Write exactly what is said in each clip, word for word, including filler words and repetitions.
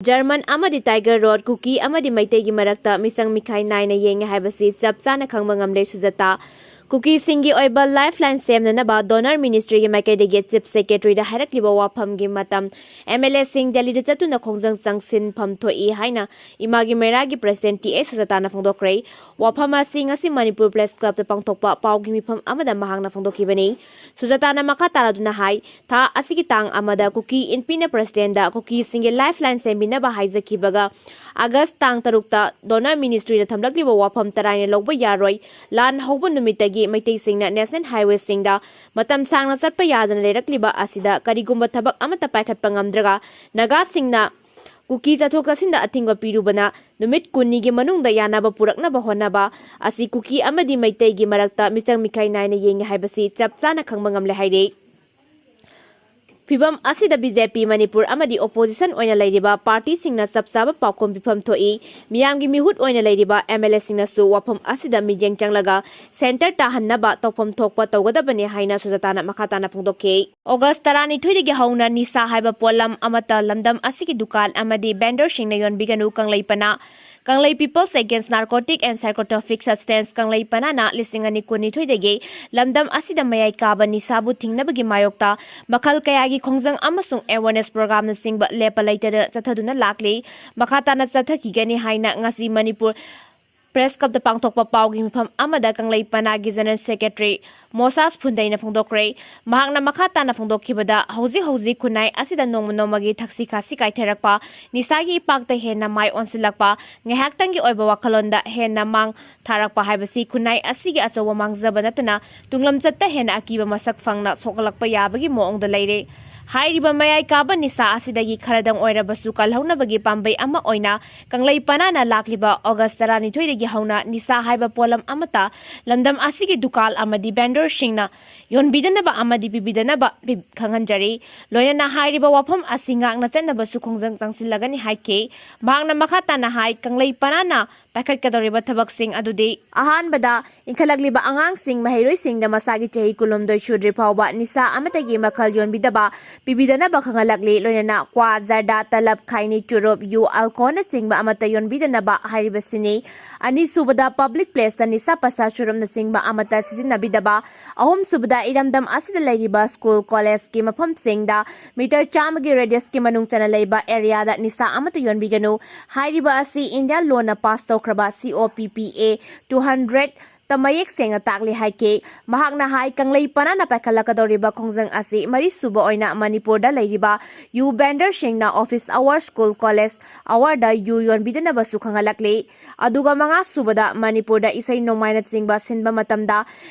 German ꯑꯃꯗꯤ tiger road ꯀꯨꯀꯤ ꯑꯃꯗꯤ ꯃꯩꯇꯩꯒꯤ ꯃꯔꯛꯇ ꯃꯤꯆꯪ ꯃꯤꯈꯥꯏ ꯅꯥꯏꯅ ꯌꯦꯡꯉꯦ ꯍꯥꯏꯕꯁꯤ ꯆꯞ ꯆꯥꯅ ꯈꯪꯕ ꯉꯝꯂꯦ ꯁꯨꯖꯥꯇꯥ꯫ ꯀꯨꯀꯤꯁꯤꯡꯒꯤ ꯑꯣꯏꯕ ꯂꯥꯏꯐ ꯂꯥꯏꯟ ꯁꯦꯝꯅꯅꯕ ꯗꯣꯅꯔ ꯃꯤꯅꯤꯁꯇ꯭ꯔꯤꯒꯤ ꯃꯥꯏꯀꯩꯗꯒꯤ ꯆꯤꯐ ꯁꯦꯀ꯭ꯔꯦꯇꯔꯤꯗ ꯍꯥꯏꯔꯛꯂꯤꯕ ꯋꯥꯐꯝꯒꯤ ꯃꯇꯝ ꯑꯦꯝ ꯑꯦꯜ ꯑꯦꯁꯤꯡ ꯗꯦꯜꯂꯤꯗ ꯆꯠꯇꯨꯅ ꯈꯣꯡꯖꯪ ꯆꯪꯁꯤꯟꯐꯝ ꯊꯣꯛꯏ ꯍꯥꯏꯅ ꯏꯃꯥꯒꯤ ꯃꯩꯔꯥꯒꯤ ꯄ꯭ꯔꯁꯤꯗꯦꯟ ꯇꯤ ꯑꯦ ꯁꯨꯖꯥꯇꯥꯅ ꯐꯣꯡꯗꯣꯛꯈ꯭ꯔꯦ꯫ ꯋꯥꯐꯝ ꯑꯁꯤ ꯉꯁꯤ ꯃꯅꯤꯄꯨꯔ ꯄ꯭ꯔꯦꯁ ꯀ꯭ꯂꯕꯇ ꯄꯥꯡꯊꯣꯛꯄ ꯄꯥꯎꯒꯤ ꯃꯤꯐꯝ ꯑꯃꯗ ꯃꯍꯥꯛꯅ ꯐꯣꯡꯗꯣꯛꯈꯤꯕꯅꯤ꯫ ꯁꯨꯖꯥꯇꯥꯅ ꯃꯈꯥ ꯇꯥꯔꯗꯨꯅ ꯍꯥꯏ, ꯊꯥ ꯑꯁꯤꯒꯤ ꯇꯥꯡ ꯑꯃꯗ ꯀꯨꯀꯤ ꯏꯟꯄꯤꯅ ꯄ꯭ꯔꯁꯤꯗꯦꯟꯗ ꯀꯨꯀꯤꯁꯤꯡꯒꯤ ꯂꯥꯏꯐ ꯂꯥꯏꯟ ꯁꯦꯝꯕꯤꯅꯕ ꯍꯥꯏꯖꯈꯤꯕꯒ ꯑꯥꯒꯁ ꯇꯥꯡ ꯇꯔꯨꯛꯇ ꯗꯣꯅꯔ ꯃꯤꯅꯤꯁꯇ꯭ꯔꯤꯅ ꯊꯝꯂꯛꯂꯤꯕ ꯋꯥꯐꯝ ꯇꯔꯥꯏꯅ ꯂꯧꯕ ꯌꯥꯔꯣꯏ꯫ ꯂꯥꯟ ꯍꯧꯕ ꯅꯨꯃꯤꯠꯇꯒꯤ ꯃꯩꯇꯩꯁꯤꯡꯅ ꯅꯦꯁꯅꯦꯜ ꯍꯥꯏꯋꯦꯁꯤꯡꯗ ꯃꯇꯝ ꯁꯥꯡꯅ ꯆꯠꯄ ꯌꯥꯗꯅ ꯂꯩꯔꯛꯂꯤꯕ ꯑꯁꯤꯗ ꯀꯔꯤꯒꯨꯝꯕ ꯊꯕꯛ ꯑꯃꯠꯇ ꯄꯥꯏꯈꯠꯄ ꯉꯝꯗ꯭ꯔꯒ ꯅꯥꯒꯥꯁꯤꯡꯅ ꯀꯨꯀꯤ ꯆꯠꯊꯣꯛ ꯆꯠꯁꯤꯟꯗ ꯑꯊꯤꯡꯕ ꯄꯤꯔꯨꯕꯅ ꯅꯨꯃꯤꯠ ꯀꯨꯟꯅꯤꯒꯤ ꯃꯅꯨꯡꯗ ꯌꯥꯅꯕ ꯄꯨꯔꯛꯅꯕ ꯍꯣꯠꯅꯕ ꯑꯁꯤ ꯀꯨꯀꯤ ꯑꯃꯗꯤ ꯃꯩꯇꯩꯒꯤ ꯃꯔꯛꯇ ꯃꯤꯆꯪ ꯃꯤꯈꯥꯏ ꯅꯥꯏꯅ ꯌꯦꯡꯉꯤ ꯍꯥꯏꯕꯁꯤ ꯆꯞ ꯆꯥꯅ ꯈꯪꯕ ꯉꯝꯂꯦ ꯍꯥꯏꯔꯤ꯫ ꯐꯤꯚꯝ ꯑꯁꯤꯗ ꯕꯤ ꯖꯦ ꯄꯤ ꯃꯅꯤꯄꯨꯔ ꯑꯃꯗꯤ ꯑꯣꯄꯣꯖꯤꯁꯟ ꯑꯣꯏꯅ ꯂꯩꯔꯤꯕ ꯄꯥꯔꯇꯤꯁꯤꯡꯅ ꯆꯞ ꯆꯥꯕ ꯄꯥꯎꯈꯨꯝ ꯄꯤꯐꯝ ꯊꯣꯛꯏ꯫ ꯃꯤꯌꯥꯝꯒꯤ ꯃꯤꯍꯨꯠ ꯑꯣꯏꯅ ꯂꯩꯔꯤꯕ ꯑꯦꯝ ꯑꯦꯜ ꯑꯦꯁꯤꯡꯅꯁꯨ ꯋꯥꯐꯝ ꯑꯁꯤꯗ ꯃꯤꯠꯌꯦꯡ ꯆꯪꯂꯒ ꯁꯦꯟꯇꯔ ꯇꯥꯍꯟꯅꯕ ꯇꯧꯐꯝ ꯊꯣꯛꯄ ꯇꯧꯒꯗꯕꯅꯤ ꯍꯥꯏꯅ ꯁꯨꯖꯥꯇꯥꯅ ꯃꯈꯥ ꯇꯥꯅ ꯐꯣꯡꯗꯣꯛꯈꯤ꯫ ꯑꯣꯒꯁ ꯇꯔꯥꯅꯤꯊꯣꯏꯗꯒꯤ ꯍꯧꯅ ꯅꯤꯁꯥ ꯍꯥꯏꯕ ꯄꯣꯠꯂꯝ ꯑꯃꯠꯇ ꯂꯝꯗꯝ ꯑꯁꯤꯒꯤ ꯗꯨꯀꯥꯟ ꯑꯃꯗꯤ ꯚꯦꯟꯗꯔꯁꯤꯡꯅ ꯌꯣꯟꯕꯤꯒꯅꯨ꯫ ꯀꯪꯂꯩ ꯄꯅꯥ, Kanglei People's Against Narcotic and Psychotropic Substance, ꯀꯪꯂꯩ ꯄꯅꯥꯅ ꯂꯤꯁꯤꯡ ꯑꯅꯤ ꯀꯨꯟꯅꯤꯊꯣꯏꯗꯒꯤ ꯂꯝꯗꯝ ꯑꯁꯤꯗ ꯃꯌꯥꯏ ꯀꯥꯕ ꯅꯤꯁꯥꯕꯨ ꯊꯤꯡꯅꯕꯒꯤ ꯃꯥꯌꯣꯛꯇ ꯃꯈꯜ ꯀꯌꯥꯒꯤ ꯈꯣꯡꯖꯪ ꯑꯃꯁꯨꯡ awareness programꯅꯆꯤꯡꯕ ꯂꯦꯞꯄ ꯂꯩꯇꯗꯅ ꯆꯠꯊꯗꯨꯅ ꯂꯥꯛꯂꯤ꯫ ꯃꯈꯥ ꯇꯥꯅ ꯆꯠꯊꯈꯤꯒꯅꯤ ꯍꯥꯏꯅ ꯉꯁꯤ ꯃꯅꯤꯄꯨꯔ ꯄ꯭ꯔꯦꯁ ꯀ꯭ꯂꯕꯇ ꯄꯥꯡꯊꯣꯛꯄ ꯄꯥꯎꯒꯤ ꯃꯤꯐꯝ ꯑꯃꯗ ꯀꯪꯂꯩ ꯄꯅꯥꯒꯤ ꯖꯦꯅꯔꯦꯜ ꯁꯦꯀ꯭ꯔꯦꯇꯔꯤ ꯃꯣꯁꯥꯁ ꯐꯨꯟꯗꯩꯅ ꯐꯣꯡꯗꯣꯛꯈ꯭ꯔꯦ꯫ ꯃꯍꯥꯛꯅ ꯃꯈꯥ ꯇꯥꯅ ꯐꯣꯡꯗꯣꯛꯈꯤꯕꯗ, ꯍꯧꯖꯤꯛ ꯍꯧꯖꯤꯛ ꯈꯨꯟꯅꯥꯏ ꯑꯁꯤꯗ ꯅꯣꯡꯃ ꯅꯣꯡꯃꯒꯤ ꯊꯛꯁꯤ ꯈꯥꯁꯤ ꯀꯥꯏꯊꯔꯛꯄ, ꯅꯤꯁꯥꯒꯤ ꯏꯄꯥꯛꯇ ꯍꯦꯟꯅ ꯃꯥꯏ ꯑꯣꯟꯁꯤꯜꯂꯛꯄ, ꯉꯥꯏꯍꯥꯛꯇꯪꯒꯤ ꯑꯣꯏꯕ ꯋꯥꯈꯜꯂꯣꯟꯗ ꯍꯦꯟꯅ ꯃꯥꯡ ꯊꯥꯔꯛꯄ ꯍꯥꯏꯕꯁꯤ ꯈꯨꯟꯅꯥꯏ ꯑꯁꯤꯒꯤ ꯑꯆꯧꯕ ꯃꯥꯡꯖꯕ ꯅꯠꯇꯅ ꯇꯨꯡꯂꯝꯆꯠꯇ ꯍꯦꯟꯅ ꯑꯀꯤꯕ ꯃꯁꯛ ꯐꯪꯅ ꯁꯣꯛꯍꯜꯂꯛꯄ ꯌꯥꯕꯒꯤ ꯃꯑꯣꯡꯗ ꯂꯩꯔꯦ꯫ ꯍꯥꯏꯔꯤꯕ ꯃꯌꯥꯏ ꯀꯥꯕ ꯅꯤꯁꯥ ꯑꯁꯤꯗꯒꯤ ꯈꯔꯗꯪ ꯑꯣꯏꯔꯕꯁꯨ ꯀꯜꯍꯧꯅꯕꯒꯤ ꯄꯥꯝꯕꯩ ꯑꯃ ꯑꯣꯏꯅ ꯀꯪꯂꯩ ꯄꯅꯥꯅ ꯂꯥꯛꯂꯤꯕ ꯑꯣꯒꯁ ꯇꯔꯥꯅꯤꯊꯣꯏꯗꯒꯤ ꯍꯧꯅ ꯅꯤꯁꯥ ꯍꯥꯏꯕ ꯄꯣꯠꯂꯝ ꯑꯃꯠꯇ ꯂꯝꯗꯝ ꯑꯁꯤꯒꯤ ꯗꯨꯀꯥꯟ ꯑꯃꯗꯤ ꯚꯦꯟꯗꯔꯁꯤꯡꯅ ꯌꯣꯟꯕꯤꯗꯅꯕ ꯑꯃꯗꯤ ꯄꯤꯕꯤꯗꯅꯕ ꯄꯤ-, ꯈꯪꯍꯟꯖꯔꯤ꯫ ꯂꯣꯏꯅꯅ ꯍꯥꯏꯔꯤꯕ ꯋꯥꯐꯝ ꯑꯁꯤ ꯉꯥꯛꯅ ꯆꯠꯅꯕꯁꯨ ꯈꯣꯡꯖꯪ ꯆꯪꯁꯤꯜꯂꯒꯅꯤ ꯍꯥꯏꯈꯤ꯫ ꯃꯍꯥꯛꯅ ꯃꯈꯥ ꯇꯥꯅ ꯍꯥꯏ, ꯀꯪꯂꯩ ꯄꯅꯥꯅ ꯄꯥꯏꯈꯠꯀꯗꯧꯔꯤꯕ ꯊꯕꯛꯁꯤꯡ ꯑꯗꯨꯗꯤ, ꯑꯍꯥꯟꯕꯗ, ꯏꯟꯈꯠꯂꯛꯂꯤꯕ ꯑꯉꯥꯡꯁꯤꯡ, ꯃꯍꯩꯔꯣꯏꯁꯤꯡꯗ ꯃꯁꯥꯒꯤ ꯆꯍꯤ ꯀꯨꯟꯍꯨꯝꯗꯣꯏ ꯁꯨꯗ꯭ꯔꯤ ꯐꯥꯎꯕ ꯅꯤꯁꯥ ꯑꯃꯠꯇꯒꯤ ꯃꯈꯜ ꯌꯣꯟꯕꯤꯗꯕ, ꯄꯤꯕꯤꯗꯅꯕ ꯈꯪꯍꯜꯂꯛꯂꯤ꯫ ꯂꯣꯏꯅꯅ ꯀ꯭ꯋꯥ, ꯖꯔꯗꯥ, ꯇꯂꯕ, ꯈꯥꯏꯅꯤ, ꯆꯨꯔꯨꯞ, ꯌꯨ, ꯑꯜꯀꯣꯍꯣꯜꯅꯆꯤꯡꯕ ꯑꯃꯠꯇ ꯌꯣꯟꯕꯤꯗꯅꯕ ꯍꯥꯏꯔꯤꯕꯁꯤꯅꯤ꯫ ꯑꯅꯤꯁꯨꯕꯗ, ꯄꯕ꯭ꯂꯤꯛ ꯄ꯭ꯂꯦꯁꯇ ꯅꯤꯁꯥ ꯄꯁꯥ ꯆꯨꯔꯨꯞꯅꯆꯤꯡꯕ ꯑꯃꯠꯇ ꯁꯤꯖꯤꯟꯅꯕꯤꯗꯕ꯫ ꯑꯍꯨꯝꯁꯨꯕꯗ, ꯏꯔꯝꯗꯝ ꯑꯁꯤꯗ ꯂꯩꯔꯤꯕ ꯁ꯭ꯀꯨꯜ, ꯀꯣꯂꯦꯖꯀꯤ ꯃꯐꯝꯁꯤꯡꯗ ꯃꯤꯇꯔ ꯆꯥꯝꯃꯒꯤ ꯔꯦꯗꯤꯌꯁꯀꯤ ꯃꯅꯨꯡ ꯆꯟꯅ ꯂꯩꯕ ꯑꯦꯔꯤꯌꯥꯗ ꯅꯤꯁꯥ ꯑꯃꯠꯇ ꯌꯣꯟꯕꯤꯒꯅꯨ꯫ ꯍꯥꯏꯔꯤꯕ ꯑꯁꯤ ꯏꯟꯗꯤꯌꯥ ꯂꯣꯅ ꯄꯥꯁ ꯇꯧꯈ꯭ꯔꯕ C O P P A two hundred ꯇ ꯃꯌꯦꯛ ꯁꯦꯡꯅ ꯇꯥꯛꯂꯤ ꯍꯥꯏꯈꯤ꯫ ꯃꯍꯥꯛꯅ ꯍꯥꯏ, ꯀꯪꯂꯩ ꯄꯅꯥꯅ ꯄꯥꯏꯈꯠꯂꯛꯀꯗꯧꯔꯤꯕ ꯈꯣꯡꯖꯪ ꯑꯁꯤ ꯃꯔꯤꯁꯨꯕ ꯑꯣꯏꯅ ꯃꯅꯤꯄꯨꯔꯗ ꯂꯩꯔꯤꯕ ꯌꯨ ꯚꯦꯟꯗꯔꯁꯤꯡꯅ ꯑꯣꯐꯤꯁ ꯑꯋꯥꯔ, ꯁ꯭ꯀꯨꯜ, ꯀꯣꯂꯦꯖ ꯑꯋꯥꯔꯗ ꯌꯨ ꯌꯣꯟꯕꯤꯗꯅꯕꯁꯨ ꯈꯪꯍꯜꯂꯛꯂꯤ꯫ ꯑꯗꯨꯒ ꯃꯉꯥꯁꯨꯕꯗ, ꯃꯅꯤꯄꯨꯔꯗ ꯏꯁꯩ ꯅꯣꯡꯃꯥꯏꯅꯆꯤꯡꯕ ꯁꯤꯟꯕ ꯃꯇꯝꯗ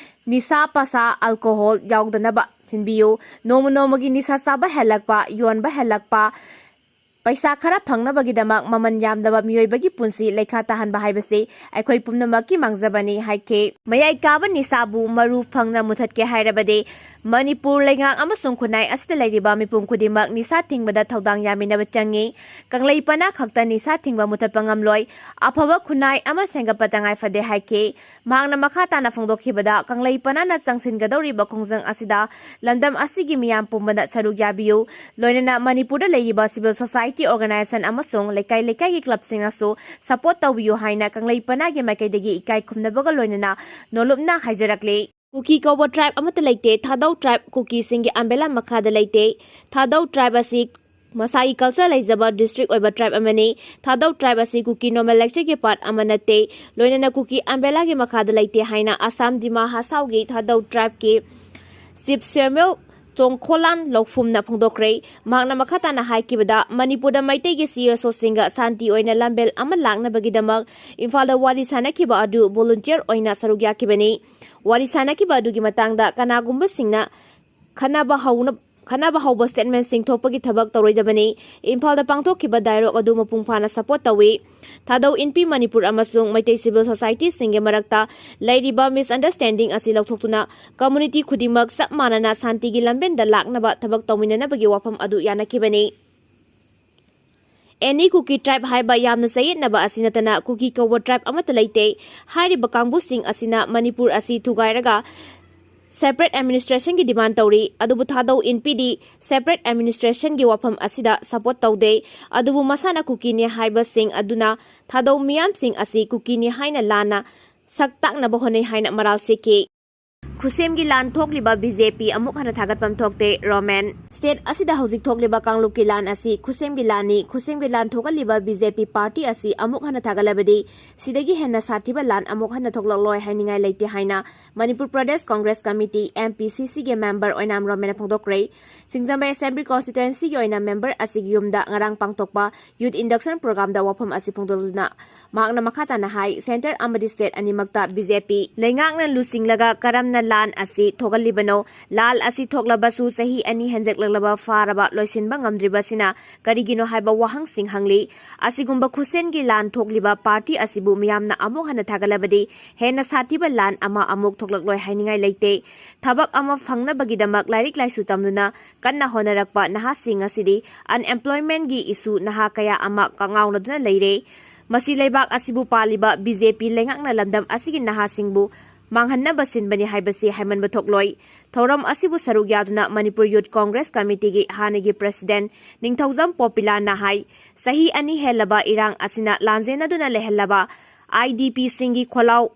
ꯅꯤꯁꯥ ꯄꯁꯥ, ꯑꯜꯀꯣꯍꯣꯜ ꯌꯥꯎꯗꯅꯕ ꯁꯤꯟꯕꯤꯌꯨ꯫ ꯅꯣꯡꯃ ꯅꯣꯡꯃꯒꯤ ꯅꯤꯁꯥ ꯆꯥꯕ ꯍꯦꯜꯂꯛꯄ, ꯌꯣꯟꯕ ꯍꯦꯜꯂꯛꯄ, ꯄꯩꯁꯥ ꯈꯔ ꯐꯪꯅꯕꯒꯤꯗꯃꯛ ꯃꯃꯜ ꯌꯥꯝꯗꯕ ꯃꯤꯑꯣꯏꯕꯒꯤ ꯄꯨꯟꯁꯤ ꯂꯩꯈꯥ ꯇꯥꯍꯟꯕ ꯍꯥꯏꯕꯁꯤ ꯑꯩꯈꯣꯏ ꯄꯨꯝꯅꯃꯛꯀꯤ ꯃꯥꯡꯖꯕꯅꯤ ꯍꯥꯏꯈꯤ꯫ ꯃꯌꯥꯏ ꯀꯥꯕ ꯅꯤꯁꯥꯕꯨ ꯃꯔꯨ ꯐꯪꯅ ꯃꯨꯊꯠꯀꯦ ꯍꯥꯏꯔꯕꯗꯤ ꯃꯅꯤꯄꯨꯔ ꯂꯩꯉꯥꯛ ꯑꯃꯁꯨꯡ ꯈꯨꯟꯅꯥꯏ ꯑꯁꯤꯗ ꯂꯩꯔꯤꯕ ꯃꯤꯄꯨꯝ ꯈꯨꯗꯤꯡꯃꯛ ꯅꯤꯁꯥ ꯊꯤꯡꯕꯗ ꯊꯧꯗꯥꯡ ꯌꯥꯃꯤꯟꯅꯕ ꯆꯪꯏ꯫ ꯀꯪꯂꯩ ꯄꯅꯥ ꯈꯛꯇ ꯅꯤꯁꯥ ꯊꯤꯡꯕ ꯃꯨꯊꯠꯄ ꯉꯝꯂꯣꯏ꯫ ꯑꯐꯕ ꯈꯨꯟꯅꯥꯏ ꯑꯃ ꯁꯦꯝꯒꯠꯄ ꯇꯉꯥꯏ ꯐꯗꯦ ꯍꯥꯏꯈꯤ꯫ ꯃꯍꯥꯛꯅ ꯃꯈꯥ ꯇꯥꯅ ꯐꯣꯡꯗꯣꯛꯈꯤꯕꯗ, ꯀꯪꯂꯩ ꯄꯅꯥꯅ ꯆꯪꯁꯤꯟꯒꯗꯧꯔꯤꯕ ꯈꯣꯡꯖꯪ ꯑꯁꯤꯗ ꯂꯝꯗꯝ ꯑꯁꯤꯒꯤ ꯃꯤꯌꯥꯝ ꯄꯨꯝꯕꯅ ꯁꯔꯨꯛ ꯌꯥꯕꯤꯌꯨ꯫ ꯂꯣꯏꯅꯅ ꯃꯅꯤꯄꯨꯔꯗ ꯂꯩꯔꯤꯕ civil society organization ꯑꯃꯁꯨꯡ ꯂꯩꯀꯥꯏ ꯂꯩꯀꯥꯏꯒꯤ clubꯁꯤꯡꯅꯁꯨ support ꯇꯧꯕꯤꯌꯨ ꯍꯥꯏꯅ ꯀꯪꯂꯩ ꯄꯅꯥꯒꯤ ꯃꯥꯏꯀꯩꯗꯒꯤ ꯏꯀꯥꯏ ꯈꯨꯝꯅꯕꯒ ꯂꯣꯏꯅꯅ ꯅꯣꯂꯨꯞꯅ ꯍꯥꯏꯖꯔꯛꯂꯤ꯫ ꯀꯨꯀꯤ ꯀꯧꯕ tribe ꯑꯃꯠꯇ ꯂꯩꯇꯦ꯫ ꯊꯥꯗꯧ tribe ꯀꯨꯀꯤꯁꯤꯡꯒꯤ umbrella ꯃꯈꯥꯗ ꯂꯩꯇꯦ꯫ ꯊꯥꯗꯧ tribe ꯑꯁꯤ ꯃꯁꯥꯒꯤ culture ꯂꯩꯖꯕ district ꯑꯣꯏꯕ tribe ꯑꯃꯅꯤ꯫ ꯊꯥꯗꯧ tribe ꯑꯁꯤ ꯀꯨꯀꯤ nomenclatureꯒꯤ part ꯑꯃ ꯅꯠꯇꯦ꯫ ꯂꯣꯏꯅꯅ ꯀꯨꯀꯤ umbrellaꯒꯤ ꯃꯈꯥꯗ ꯂꯩꯇꯦ ꯍꯥꯏꯅ ꯑꯁꯥꯝ ꯗꯤꯃꯥ ꯍꯥꯁꯥꯎꯒꯤ ꯊꯥꯗꯧ tribeꯀꯤ chief ꯁꯦꯃꯨꯑꯦꯜ ꯆꯣꯡꯈꯣꯂꯥꯟ ꯂꯧꯐꯨꯝꯅ ꯐꯣꯡꯗꯣꯛꯈ꯭ꯔꯦ꯫ ꯃꯍꯥꯛꯅ ꯃꯈꯥ ꯇꯥꯅ ꯍꯥꯏꯈꯤꯕꯗ, ꯃꯅꯤꯄꯨꯔꯗ ꯃꯩꯇꯩꯒꯤ CSOꯁꯤꯡꯒ ꯁꯥꯟꯇꯤ ꯑꯣꯏꯅ ꯂꯝꯕꯦꯜ ꯑꯃ ꯂꯥꯛꯅꯕꯒꯤꯗꯃꯛ ꯏꯝꯐꯥꯜꯗ ꯋꯥꯔꯤ ꯁꯥꯅꯈꯤꯕ ꯑꯗꯨ volunteer ꯑꯣꯏꯅ ꯁꯔꯨꯛ ꯌꯥꯈꯤꯕꯅꯤ꯫ ꯋꯥꯔꯤ ꯁꯥꯅꯈꯤꯕ ꯑꯗꯨꯒꯤ ꯃꯇꯥꯡꯗ ꯀꯅꯥꯒꯨꯝꯕꯁꯤꯡꯅ ꯈꯟꯅꯕ ꯍꯧꯅ-, ꯈꯟꯅꯕ ꯍꯧꯕ statementꯁꯤꯡ ꯊꯣꯛꯄꯒꯤ ꯊꯕꯛ ꯇꯧꯔꯣꯏꯗꯕꯅꯤ꯫ ꯏꯝꯐꯥꯜꯗ ꯄꯥꯡꯊꯣꯛꯈꯤꯕ dialogue ꯑꯗꯨ ꯃꯄꯨꯡ ꯐꯥꯅ support ꯇꯧꯏ꯫ ꯊꯥꯗꯧ ꯏꯟꯄꯤ ꯃꯅꯤꯄꯨꯔ ꯑꯃꯁꯨꯡ ꯃꯩꯇꯩ civil societyꯁꯤꯡꯒꯤ ꯃꯔꯛꯇ ꯂꯩꯔꯤꯕ misunderstanding ꯑꯁꯤ ꯂꯧꯊꯣꯛꯇꯨꯅ community ꯈꯨꯗꯤꯡꯃꯛ ꯆꯞ ꯃꯥꯟꯅꯅ ꯁꯥꯟꯇꯤꯒꯤ ꯂꯝꯕꯦꯟꯗ ꯂꯥꯛꯅꯕ ꯊꯕꯛ ꯇꯧꯃꯤꯟꯅꯅꯕꯒꯤ ꯋꯥꯐꯝ ꯑꯗꯨ ꯌꯥꯅꯈꯤꯕꯅꯤ꯫ Any Kuki tribe ꯍꯥꯏꯕ ꯌꯥꯝꯅ ꯆꯌꯦꯠꯅꯕ ꯑꯁꯤ ꯅꯠꯇꯅ ꯀꯨꯀꯤ ꯀꯧꯕ tribe ꯑꯃꯠꯇ ꯂꯩꯇꯦ꯫ ꯍꯥꯏꯔꯤꯕ ꯀꯥꯡꯕꯨꯁꯤꯡ ꯑꯁꯤꯅ ꯃꯅꯤꯄꯨꯔ ꯑꯁꯤ ꯊꯨꯒꯥꯏꯔꯒ separate administration ꯒꯤ demand ꯇꯧꯔꯤ꯫ ꯑꯗꯨꯕꯨ ꯊꯥꯗꯧ ꯏꯟꯄꯤꯗꯤ separate administration ꯒꯤ ꯋꯥꯐꯝ ꯑꯁꯤꯗ support ꯇꯧꯗꯦ꯫ ꯑꯗꯨꯕꯨ ꯃꯁꯥꯅ ꯀꯨꯀꯤꯅꯤ ꯍꯥꯏꯕꯁꯤꯡ ꯑꯗꯨꯅ ꯊꯥꯗꯧ ꯃꯤꯌꯥꯝꯁꯤꯡ ꯑꯁꯤ ꯀꯨꯀꯤꯅꯤ ꯍꯥꯏꯅ ꯂꯥꯟꯅ ꯁꯛ ꯇꯥꯛꯅꯕ ꯍꯣꯠꯅꯩ ꯍꯥꯏꯅ ꯃꯔꯥꯜ ꯁꯤꯈꯤ꯫ ꯈꯨꯁꯦꯝꯒꯤ ꯂꯥꯟ ꯊꯣꯛꯂꯤꯕ BJP ꯑꯃꯨꯛ ꯍꯟꯅ ꯊꯥꯒꯠꯐꯝ ꯊꯣꯛꯇꯦ, ꯔꯣꯃꯦꯟ꯫ State ꯑꯁꯤꯗ ꯍꯧꯖꯤꯛ ꯊꯣꯛꯂꯤꯕ ꯀꯥꯡꯂꯨꯞꯀꯤ ꯂꯥꯟ ꯑꯁꯤ ꯈꯨꯁꯦꯝꯒꯤ ꯂꯥꯟꯅꯤ꯫ ꯈꯨꯁꯦꯝꯒꯤ ꯂꯥꯟ ꯊꯣꯛꯍꯜꯂꯤꯕ BJP party ꯑꯁꯤ ꯑꯃꯨꯛ ꯍꯟꯅ ꯊꯥꯒꯠꯂꯕꯗꯤ ꯁꯤꯗꯒꯤ ꯍꯦꯟꯅ ꯁꯥꯊꯤꯕ ꯂꯥꯟ ꯑꯃꯨꯛ ꯍꯟꯅ ꯊꯣꯛꯂꯛꯂꯣꯏ ꯍꯥꯏꯅꯤꯡꯉꯥꯏ ꯂꯩꯇꯦ ꯍꯥꯏꯅ ꯃꯅꯤꯄꯨꯔ ꯄ꯭ꯔꯗꯦꯁ ꯀꯣꯡꯒ꯭ꯔꯦꯁ ꯀꯃꯤꯇꯤ, MPCC ꯒꯤ member ꯑꯣꯏꯅꯥꯝ ꯔꯣꯃꯦꯟꯅ ꯐꯣꯡꯗꯣꯛꯈ꯭ꯔꯦ꯫ ꯁꯤꯡꯖꯃꯩ Assembly Constituency ꯒꯤ ꯑꯣꯏꯅ member ꯑꯁꯤꯒꯤ ꯌꯨꯝꯗ ꯉꯔꯥꯡ ꯄꯥꯡꯊꯣꯛꯄ youth induction program ꯗ ꯋꯥꯐꯝ ꯑꯁꯤ ꯐꯣꯡꯗꯣꯛꯂꯗꯨꯅ ꯃꯍꯥꯛꯅ ꯃꯈꯥ ꯇꯥꯅ ꯍꯥꯏ, centre ꯑꯃꯗꯤ state ꯑꯅꯤꯃꯛꯇ BJP ꯂꯩꯉꯥꯛꯅ ꯂꯨꯆꯤꯡꯂꯒ ꯀꯔꯝꯅ ꯂꯥꯟ ꯑꯁꯤ ꯊꯣꯛꯍꯜꯂꯤꯕꯅꯣ? ꯂꯥꯟ ꯑꯁꯤ ꯊꯣꯛꯂꯕꯁꯨ ꯆꯍꯤ ꯑꯅꯤ ꯍꯦꯟꯖꯛꯂꯛꯂꯕ ꯐꯥꯔꯕ ꯂꯣꯏꯁꯤꯟꯕ ꯉꯝꯗ꯭ꯔꯤꯕꯁꯤꯅ ꯀꯔꯤꯒꯤꯅꯣ ꯍꯥꯏꯕ ꯋꯥꯍꯪꯁꯤꯡ ꯍꯪꯂꯤ꯫ ꯑꯁꯤꯒꯨꯝꯕ ꯈꯨꯠꯁꯦꯟꯒꯤ ꯂꯥꯟ ꯊꯣꯛꯂꯤꯕ party ꯑꯁꯤꯕꯨ ꯃꯤꯌꯥꯝꯅ ꯑꯃꯨꯛ ꯍꯟꯅ ꯊꯥꯒꯠꯂꯕꯗꯤ ꯍꯦꯟꯅ ꯁꯥꯊꯤꯕ ꯂꯥꯟ ꯑꯃ ꯑꯃꯨꯛ ꯊꯣꯛꯂꯛꯂꯣꯏ ꯍꯥꯏꯅꯤꯡꯉꯥꯏ ꯂꯩꯇꯦ꯫ ꯊꯕꯛ ꯑꯃ ꯐꯪꯅꯕꯒꯤꯗꯃꯛ ꯂꯥꯏꯔꯤꯛ ꯂꯥꯏꯁꯨ ꯇꯝꯗꯨꯅ ꯀꯟꯅ ꯍꯣꯠꯅꯔꯛꯄ ꯅꯍꯥꯁꯤꯡ ꯑꯁꯤꯗꯤ unemployment ꯒꯤ issue ꯅꯍꯥ ꯀꯌꯥ ꯑꯃ ꯀꯉꯥꯎꯅꯗꯨꯅ ꯂꯩꯔꯦ꯫ ꯃꯁꯤ ꯂꯩꯕꯥꯛ ꯑꯁꯤꯕꯨ ꯄꯥꯜꯂꯤꯕ BJP ꯂꯩꯉꯥꯛꯅ ꯂꯝꯗꯝ ꯑꯁꯤꯒꯤ ꯅꯍꯥꯁꯤꯡꯕꯨ ꯃꯥꯡꯍꯟꯅꯕ ꯁꯤꯟꯕꯅꯤ ꯍꯥꯏꯕꯁꯤ ꯍꯥꯏꯃꯟꯕ ꯊꯣꯛꯂꯣꯏ꯫ ꯊꯧꯔꯝ ꯑꯁꯤꯕꯨ ꯁꯔꯨꯛ ꯌꯥꯗꯨꯅ ꯃꯅꯤꯄꯨꯔ Youth Congress Committee ꯒꯤ ꯍꯥꯟꯅꯒꯤ president ꯅꯤꯡꯊꯧꯖꯝ ꯄꯣꯄꯤꯂꯥꯅ ꯍꯥꯏ, ꯆꯍꯤ ꯑꯅꯤ ꯍꯦꯜꯂꯕ ꯏꯔꯥꯡ ꯑꯁꯤꯅ ꯂꯥꯟꯖꯦꯟꯅꯗꯨꯅ ꯂꯩꯍꯜꯂꯕ IDP ꯁꯤꯡꯒꯤ ꯈꯣꯜꯂꯥꯎ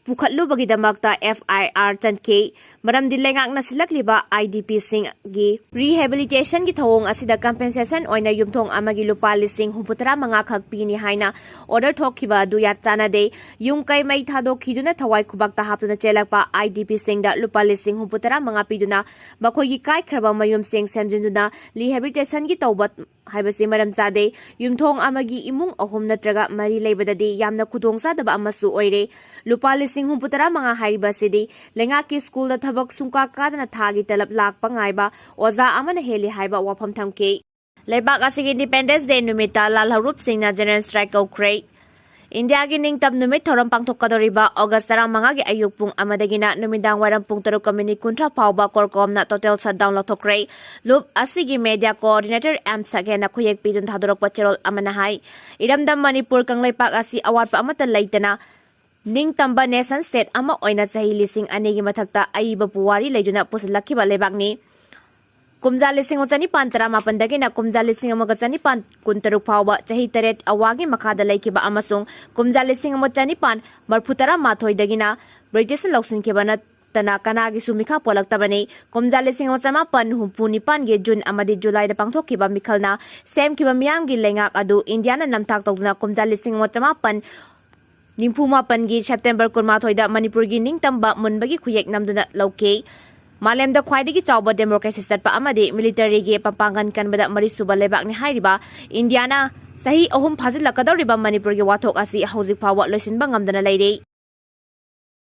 ꯄꯨꯈꯠꯂꯨꯕꯒꯤꯗꯃꯛꯇ FIR ꯆꯟꯈꯤ꯫ ꯃꯔꯝꯗꯤ ꯂꯩꯉꯥꯛꯅ ꯁꯤꯜꯂꯛꯂꯤꯕ IDP ꯁꯤꯡꯒꯤ rehabilitation ꯒꯤ ꯊꯧꯑꯣꯡ ꯑꯁꯤꯗ compensation ꯑꯣꯏꯅ ꯌꯨꯝꯊꯣꯡ ꯑꯃꯒꯤ ꯂꯨꯄꯥ ꯂꯤꯁꯤꯡ ꯍꯨꯝꯐꯨ ꯇꯔꯥ ꯃꯉꯥ ꯈꯛ ꯄꯤꯅꯤ ꯍꯥꯏꯅ order ꯊꯣꯛꯈꯤꯕ ꯑꯗꯨ ꯌꯥꯠ ꯆꯥꯅꯗꯦ꯫ ꯌꯨꯝ ꯀꯩ ꯃꯩ ꯊꯥꯗꯣꯛꯈꯤꯗꯨꯅ ꯊꯋꯥꯏ ꯈꯨꯕꯥꯛꯇ ꯍꯥꯞꯇꯨꯅ ꯆꯦꯜꯂꯛꯄ IDP ꯁꯤꯡꯗ ꯂꯨꯄꯥ ꯂꯤꯁꯤꯡ ꯍꯨꯝꯐꯨ ꯇꯔꯥ ꯃꯉꯥ ꯄꯤꯗꯨꯅ ꯃꯈꯣꯏꯒꯤ ꯀꯥꯏꯈ꯭ꯔꯕ ꯃꯌꯨꯝꯁꯤꯡ ꯁꯦꯝꯖꯤꯟꯗꯨꯅ rehabilitation ꯒꯤ ꯇꯧꯕ ꯍꯥꯏꯕꯁꯤ ꯃꯔꯝ ꯆꯥꯗꯦ꯫ ꯌꯨꯝꯊꯣꯡ ꯑꯃꯒꯤ ꯏꯃꯨꯡ ꯑꯍꯨꯝ ꯅꯠꯇ꯭ꯔꯒ ꯃꯔꯤ ꯂꯩꯕꯗꯗꯤ ꯌꯥꯝꯅ ꯈꯨꯗꯣꯡꯆꯥꯗꯕ ꯑꯃꯁꯨ ꯑꯣꯏꯔꯦ꯫ ꯂꯨꯄꯥ ꯂꯤꯁꯤꯡ ꯍꯨꯝꯐꯨ ꯇꯔꯥ ꯃꯉꯥ ꯍꯥꯏꯔꯤꯕ ꯑꯁꯤꯗꯤ ꯂꯩꯉꯥꯛꯀꯤ ꯁ꯭ꯀꯨꯜꯗ ꯊꯕꯛ ꯁꯨꯡꯀꯥ ꯀꯥꯗꯅ ꯊꯥꯒꯤ ꯇꯂꯕ ꯂꯥꯛꯄ ꯉꯥꯏꯕ ꯑꯣꯖꯥ ꯑꯃꯅ ꯍꯦꯜꯂꯤ ꯍꯥꯏꯕ ꯋꯥꯐꯝ ꯊꯝꯈꯤ꯫ ꯂꯩꯕꯥꯛ ꯑꯁꯤꯒꯤ Independence Day ꯅꯨꯃꯤꯠꯇ ꯂꯥꯜꯍꯧꯂꯨꯞꯁꯤꯡꯅ general strike ꯀꯧꯈ꯭ꯔꯦ꯫ ꯏꯟꯗꯤꯌꯥꯒꯤ ꯅꯤꯡꯇꯝ ꯅꯨꯃꯤꯠ ꯊꯧꯔꯝ ꯄꯥꯡꯊꯣꯛꯀꯗꯧꯔꯤꯕ ꯑꯣꯒꯁ ꯇꯔꯥꯃꯉꯥꯒꯤ ꯑꯌꯨꯛ ꯄꯨꯡ ꯑꯃꯗꯒꯤꯅ ꯅꯨꯃꯤꯗꯥꯡ ꯋꯥꯏꯔꯝ ꯄꯨꯡ ꯇꯔꯨꯛ ꯀꯣꯝꯅ total shutdown ꯂꯧꯊꯣꯛꯈ꯭ꯔꯦ꯫ ꯂꯨꯞ ꯑꯁꯤꯒꯤ media coordinator M ꯁꯛꯍꯦꯟꯅ ꯈꯨꯌꯦꯛ ꯄꯤꯗꯨꯅ ꯊꯥꯗꯣꯔꯛꯄ ꯆꯦꯔꯣꯜ ꯑꯃꯅ ꯍꯥꯏ, ꯏꯔꯝꯗꯝ ꯃꯅꯤꯄꯨꯔ ꯀꯪꯂꯩꯄꯥꯛ ꯑꯁꯤ ꯑꯋꯥꯠꯄ ꯑꯃꯠꯇ ꯂꯩꯇꯅ ꯅꯤꯡꯇꯝꯕ nation state ꯑꯃ ꯑꯣꯏꯅ ꯆꯍꯤ ꯂꯤꯁꯤꯡ ꯑꯅꯤꯒꯤ ꯃꯊꯛꯇ ꯑꯏꯕ ꯄꯨꯋꯥꯔꯤ ꯂꯩꯗꯨꯅ ꯄꯨꯁꯤꯜꯂꯛꯈꯤꯕ ꯂꯩꯕꯥꯛꯅꯤ꯫ ꯀꯨꯝꯖꯥ ꯂꯤꯁꯤꯡ ꯑꯃ ꯆꯅꯤꯄꯥꯟ ꯇꯔꯥꯃꯥꯄꯟꯗꯒꯤꯅ ꯀꯨꯝꯖꯥ ꯂꯤꯁꯤꯡ ꯑꯃꯒ ꯆꯅꯤꯄꯥꯟ ꯀꯨꯟꯇꯔꯨꯛ ꯐꯥꯎꯕ ꯆꯍꯤ ꯇꯔꯦꯠ ꯑꯋꯥꯒꯤ ꯃꯈꯥꯗ ꯂꯩꯈꯤꯕ ꯑꯃꯁꯨꯡ ꯀꯨꯝꯖꯥ ꯂꯤꯁꯤꯡ ꯑꯃ ꯆꯅꯤꯄꯥꯟ ꯃꯔꯐꯨ ꯇꯔꯥꯃꯥꯊꯣꯏꯗꯒꯤꯅ ꯕ꯭ꯔꯤꯇꯤꯁꯅ ꯂꯧꯁꯤꯟꯈꯤꯕ ꯅꯠꯇꯅ ꯀꯅꯥꯒꯤꯁꯨ ꯃꯤꯈꯥ ꯄꯣꯜꯂꯛꯇꯕꯅꯤ꯫ ꯀꯨꯝꯖꯥ ꯂꯤꯁꯤꯡ ꯑꯃ ꯆꯃꯥꯄꯟ ꯍꯨꯝꯐꯨ ꯅꯤꯄꯥꯟꯒꯤ ꯖꯨꯟ ꯑꯃꯗꯤ ꯖꯨꯂꯥꯏꯗ ꯄꯥꯡꯊꯣꯛꯈꯤꯕ ꯃꯤꯈꯜꯅ ꯁꯦꯝꯈꯤꯕ ꯃꯤꯌꯥꯝꯒꯤ ꯂꯩꯉꯥꯛ ꯑꯗꯨ ꯏꯟꯗꯤꯌꯥꯅ ꯅꯝꯊꯥꯛ ꯇꯧꯗꯨꯅ ꯀꯨꯝꯖꯥ ꯂꯤꯁꯤꯡ ꯑꯃ ꯆꯃꯥꯄꯟ ꯅꯤꯐꯨ ꯃꯥꯄꯟꯒꯤ ꯁꯦꯞꯇꯦꯝꯕꯔ ꯀꯨꯟꯃꯥꯊꯣꯏꯗ ꯃꯅꯤꯄꯨꯔꯒꯤ ꯅꯤꯡꯇꯝꯕ ꯃꯨꯟꯕꯒꯤ ꯈꯨꯌꯦꯛ ꯅꯝꯗꯨꯅ ꯂꯧꯈꯤ꯫ ꯃꯥꯂꯦꯝꯗ ꯈ꯭ꯋꯥꯏꯗꯒꯤ ꯆꯥꯎꯕ democracy ꯆꯠꯄ ꯑꯃꯗꯤ militaryꯒꯤ ꯄꯥꯡꯒꯟ ꯀꯟꯕꯗ ꯃꯔꯤ ꯁꯨꯕ ꯂꯩꯕꯥꯛꯅꯤ ꯍꯥꯏꯔꯤꯕ ꯏꯟꯗꯤꯌꯥꯅ ꯆꯍꯤ ꯑꯍꯨꯝ ꯐꯥꯖꯤꯜꯂꯛꯀꯗꯧꯔꯤꯕ ꯃꯅꯤꯄꯨꯔꯒꯤ ꯋꯥꯊꯣꯛ ꯑꯁꯤ ꯍꯧꯖꯤꯛ ꯐꯥꯎꯕ ꯂꯣꯏꯁꯤꯟꯕ ꯉꯝꯗꯅ ꯂꯩꯔꯤ꯫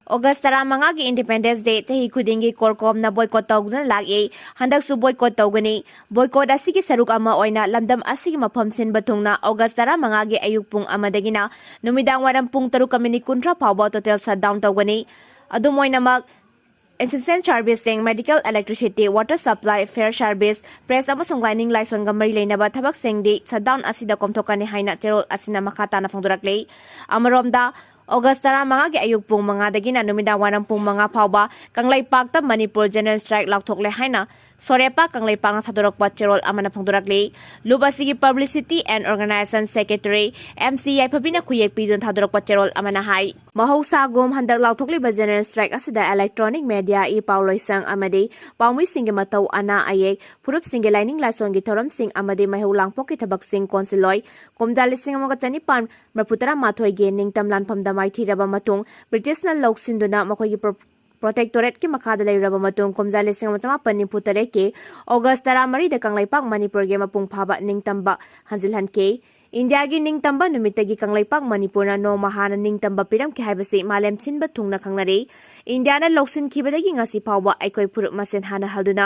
ꯑꯣꯒꯁ ꯇꯔꯥꯃꯉꯥꯒꯤ Independence Day ꯆꯍꯤ ꯈꯨꯗꯤꯡꯒꯤ ꯀꯣꯔꯀꯣꯝꯅ boycott ꯇꯧꯗꯨꯅ ꯂꯥꯛꯏ꯫ ꯍꯟꯗꯛꯁꯨ boycott ꯇꯧꯒꯅꯤ꯫ Boycott ꯑꯁꯤꯒꯤ ꯁꯔꯨꯛ ꯑꯃ ꯑꯣꯏꯅ ꯂꯝꯗꯝ ꯑꯁꯤꯒꯤ ꯃꯐꯝ ꯁꯤꯟꯕ ꯊꯨꯡꯅ ꯑꯣꯒꯁ ꯇꯔꯥꯃꯉꯥꯒꯤ ꯑꯌꯨꯛ ꯄꯨꯡ ꯑꯃꯗꯒꯤꯅ ꯅꯨꯃꯤꯗꯥꯡ ꯋꯥꯏꯔꯝ ꯄꯨꯡ ꯇꯔꯨꯛꯀ ꯃꯤꯅꯤꯠ ꯀꯨꯟꯊ꯭ꯔꯥ ꯐꯥꯎꯕ total shutdown ꯇꯧꯒꯅꯤ꯫ ꯑꯗꯨꯝ ꯑꯣꯏꯅꯃꯛ, essential serviceꯁꯤꯡ, medical, electricity, water supply, fire service, press ꯑꯃꯁꯨꯡ ꯂꯥꯏꯅꯤꯡ ꯂꯥꯏꯁꯣꯟꯒ ꯃꯔꯤ ꯂꯩꯅꯕ ꯊꯕꯛꯁꯤꯡꯗꯤ shutdown ꯑꯁꯤꯗ ꯀꯣꯝꯊꯣꯛꯀꯅꯤ ꯍꯥꯏꯅ ꯆꯦꯔꯣꯜ ꯑꯁꯤꯅ ꯃꯈꯥ ꯇꯥꯅ ꯐꯣꯡꯗꯣꯔꯛꯂꯤ꯫ ꯑꯃꯔꯣꯝꯗ, ꯑꯣꯒꯁ ꯇꯔꯥꯃꯉꯥꯒꯤ ꯑꯌꯨꯛ ꯄꯨꯡ ꯃꯉꯥꯗꯒꯤꯅ ꯅꯨꯃꯤꯗꯥꯡ ꯋꯥꯏꯔꯝ ꯄꯨꯡ ꯃꯉꯥ ꯐꯥꯎꯕ ꯀꯪꯂꯩꯄꯥꯛꯇ ꯃꯅꯤꯄꯨꯔ general strike ꯂꯥꯎꯊꯣꯛꯂꯦ ꯍꯥꯏꯅ ꯁꯣꯔꯦꯄꯥ ꯀꯪꯂꯩꯄꯥꯛꯅ ꯊꯥꯗꯣꯔꯛꯄ ꯆꯦꯔꯣꯜ ꯑꯃꯅ ꯐꯣꯡꯗꯣꯔꯛꯂꯤ꯫ ꯂꯨꯞ ꯑꯁꯤꯒꯤ publicity and organization secretary M C ꯌꯥꯏꯐꯕꯤꯅ ꯈꯨꯌꯦꯛ ꯄꯤꯗꯨꯅ ꯊꯥꯗꯣꯔꯛꯄ ꯆꯦꯔꯣꯜ ꯑꯃꯅ ꯍꯥꯏ, ꯃꯍꯧꯁꯥꯒꯨꯝ ꯍꯟꯗꯛ ꯂꯥꯎꯊꯣꯛꯂꯤꯕ general strike ꯑꯁꯤꯗ electronic media, ꯏ ꯄꯥꯎ ꯂꯣꯏꯁꯪ ꯑꯃꯗꯤ ꯄꯥꯎꯃꯤꯁꯤꯡꯒꯤ ꯃꯇꯧ ꯑꯅꯥ ꯑꯌꯦꯛ, ꯐꯨꯔꯨꯞꯁꯤꯡꯒꯤ ꯂꯥꯏꯅꯤꯡ ꯂꯥꯏꯁꯣꯟꯒꯤ ꯊꯧꯔꯝꯁꯤꯡ ꯑꯃꯗꯤ ꯃꯩꯍꯧ ꯂꯥꯡꯄꯣꯛꯀꯤ ꯊꯕꯛꯁꯤꯡ ꯀꯣꯟꯁꯤꯜꯂꯣꯏ꯫ ꯀꯨꯝꯖꯥ ꯂꯤꯁꯤꯡ ꯑꯃꯒ ꯆꯅꯤꯄꯥꯟ ꯃꯔꯐꯨ ꯇꯔꯥ ꯃꯥꯊꯣꯏꯒꯤ ꯅꯤꯡꯇꯝ ꯂꯥꯟꯐꯝꯗ ꯃꯥꯏꯊꯤꯔꯕ ꯃꯇꯨꯡ, ꯕ꯭ꯔꯤꯇꯤꯁꯅ ꯂꯧꯁꯤꯟꯗꯨꯅ ꯃꯈꯣꯏꯒꯤ pro-, protectorateꯀꯤ ꯃꯈꯥꯗ ꯂꯩꯔꯨꯔꯕ ꯃꯇꯨꯡ, ꯀꯨꯝꯖꯥ ꯂꯤꯁꯤꯡ ꯑꯃ ꯆꯃꯥꯄꯟ ꯅꯤꯐꯨ ꯇꯔꯦꯠꯀꯤ ꯑꯣꯒꯁ ꯇꯔꯥꯃꯔꯤꯗ ꯀꯪꯂꯩꯄꯥꯛ ꯃꯅꯤꯄꯨꯔꯒꯤ ꯃꯄꯨꯡ ꯐꯥꯕ ꯅꯤꯡꯇꯝꯕ ꯍꯟꯖꯤꯜꯍꯟꯈꯤ꯫ ꯏꯟꯗꯤꯌꯥꯒꯤ ꯅꯤꯡꯇꯝꯕ ꯅꯨꯃꯤꯠꯇꯒꯤ ꯀꯪꯂꯩꯄꯥꯛ ꯃꯅꯤꯄꯨꯔꯅ ꯅꯣꯡꯃ ꯍꯥꯟꯅ ꯅꯤꯡꯇꯝꯕ ꯄꯤꯔꯝꯈꯤ ꯍꯥꯏꯕꯁꯤ ꯃꯥꯂꯦꯝ ꯁꯤꯟꯕ ꯊꯨꯡꯅ ꯈꯪꯅꯔꯤ꯫ ꯏꯟꯗꯤꯌꯥꯅ ꯂꯧꯁꯤꯟꯈꯤꯕꯗꯒꯤ ꯉꯁꯤ ꯐꯥꯎꯕ ꯑꯩꯈꯣꯏ ꯐꯨꯔꯨꯞ ꯃꯁꯦꯟ ꯍꯥꯟꯅ ꯍꯜꯗꯨꯅ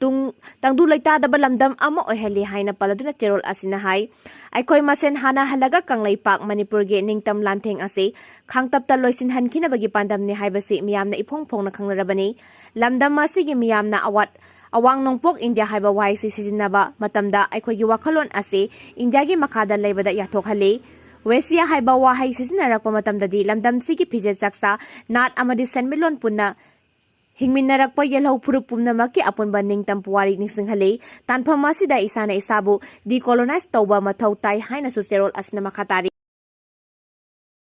ꯇꯨꯡ ꯇꯪꯗꯨ ꯂꯩꯇꯥꯗꯕ ꯂꯝꯗꯝ ꯑꯃ ꯑꯣꯏꯍꯜꯂꯤ ꯍꯥꯏꯅ ꯄꯜꯂꯗꯨꯅ ꯆꯦꯔꯣꯜ ꯑꯁꯤꯅ ꯍꯥꯏ, ꯑꯩꯈꯣꯏ ꯃꯁꯦꯟ ꯍꯥꯟꯅ ꯍꯜꯂꯒ ꯀꯪꯂꯩꯄꯥꯛ ꯃꯅꯤꯄꯨꯔꯒꯤ ꯅꯤꯡꯇꯝ ꯂꯥꯟꯊꯦꯡ ꯑꯁꯤ ꯈꯥꯡꯇꯞꯇ ꯂꯣꯏꯁꯤꯟꯍꯟꯈꯤꯅꯕꯒꯤ ꯄꯥꯟꯗꯝꯅꯤ ꯍꯥꯏꯕꯁꯤ ꯃꯤꯌꯥꯝꯅ ꯏꯐꯣꯡ ꯐꯣꯡꯅ ꯈꯪꯅꯔꯕꯅꯤ꯫ ꯂꯝꯗꯝ ꯑꯁꯤꯒꯤ ꯃꯤꯌꯥꯝꯅ ꯑꯋꯥꯠ ꯑꯋꯥꯡ ꯅꯣꯡꯄꯣꯛ ꯏꯟꯗꯤꯌꯥ ꯍꯥꯏꯕ ꯋꯥꯍꯩꯁꯤ ꯁꯤꯖꯤꯟꯅꯕ ꯃꯇꯝꯗ ꯑꯩꯈꯣꯏꯒꯤ ꯋꯥꯈꯜꯂꯣꯟ ꯑꯁꯤ ꯏꯟꯗꯤꯌꯥꯒꯤ ꯃꯈꯥꯗ ꯂꯩꯕꯗ ꯌꯥꯊꯣꯛꯍꯜꯂꯤ꯫ ꯋꯦꯁꯤꯌꯥ ꯍꯥꯏꯕ ꯋꯥꯍꯩ ꯁꯤꯖꯤꯟꯅꯔꯛꯄ ꯃꯇꯝꯗꯗꯤ ꯂꯝꯗꯝꯁꯤꯒꯤ ꯐꯤꯖꯦꯠ ꯆꯥꯛꯆꯥ, ꯅꯥꯠ ꯑꯃꯗꯤ ꯁꯦꯟꯃꯤꯠꯂꯣꯟ ꯄꯨꯟꯅ ꯍꯤꯡꯃꯤꯟꯅꯔꯛꯄ ꯌꯦꯜꯍꯧ ꯐꯨꯔꯨꯞ ꯄꯨꯝꯅꯃꯛꯀꯤ ꯑꯄꯨꯟꯕ ꯅꯤꯡꯇꯝ ꯄꯨꯋꯥꯔꯤ ꯅꯤꯡꯁꯤꯡꯍꯜꯂꯤ꯫ ꯇꯥꯟꯐꯝ ꯑꯁꯤꯗ ꯏꯁꯥꯅ ꯏꯁꯥꯕꯨ ꯗꯤꯀꯣꯂꯣꯅꯥꯏꯖ ꯇꯧꯕ ꯃꯊꯧ ꯇꯥꯏ ꯍꯥꯏꯅꯁꯨ ꯆꯦꯔꯣꯜ ꯑꯁꯤꯅ ꯃꯈꯥ ꯇꯥꯔꯤ꯫